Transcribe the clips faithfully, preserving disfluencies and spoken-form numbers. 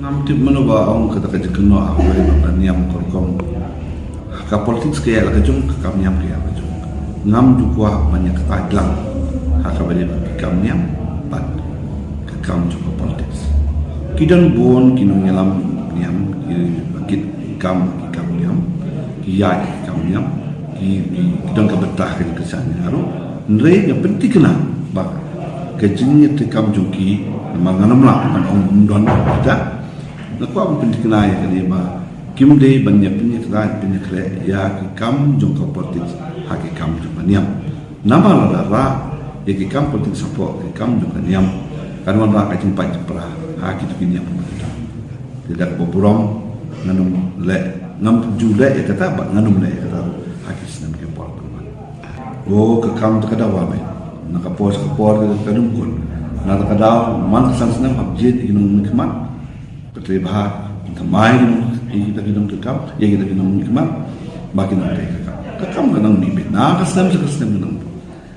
Ngam tip mano ba ong kata ka jingkynnoh ha kaba ïadei bad ka niam ka rukom. Ka politics ka ïa la ka jong, ka kam niam ka ïa la ka jong. Ngam ju kwah ban ïa kata jlang ha kaba ïadei bad ka kam niam bad ka kam jong ka politics. Ki don bun ki nongïalam niam, ki ba kit kam ki kam niam, ki ïa ki kam niam, ki ki don ka bynta ka jingkyrshan ïa ruh. Hynrei nga pynthikna ba ka jingïatreikam jong ki, namar ngan ym lah ban ong ym don kita. Nga kwah ban pynthikna ïa kane ba kim dei ban ïa pynïakhleh, pynïakhleh ïa ki kam jong ka politics ha ki kam jong ka niam. Namar lada rah ïa ki kam politics hapoh ki kam jong ka niam, kan wanrah ka jingpait jingpra ha kito ki niam. Te da kaba burom ngan ym leh, ngam ju leh ïa kata bad ngan ym leh ïa kata ruh ha ki snem ki por ban wan. O, ka kam te ka daw ba me. Na ka por sha ka por ka dum kun. Na ka daw man ka san snem hap jied ïa ki nongmihkhmat. Ka trei bha, thymmai ïa kita ki nongtrei kam, ïa kita ki nongmihkhmat, ba kin nang trei ka kam. Ka kam ka nang mih beit na ka snem sha ka snem ka nang.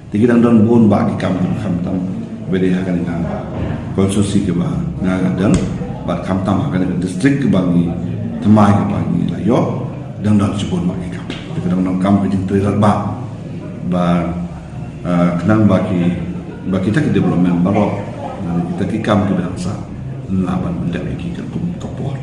Te ki dang don bun bah ki kam, khamtam ba dei ha kane ka constituency kaba nga nga don, bad khamtam ha kane ka district kaba ngi thymmai kaba ngi la ïoh, dang don shibun bah ki kam. Te ka dang don kam ka jingtrei radbah ba, ah, khnang ba ki, ba kita ki development baroh, kita ki kam kiba dang sah, lah ban pyndep ïa ki katkum ka por.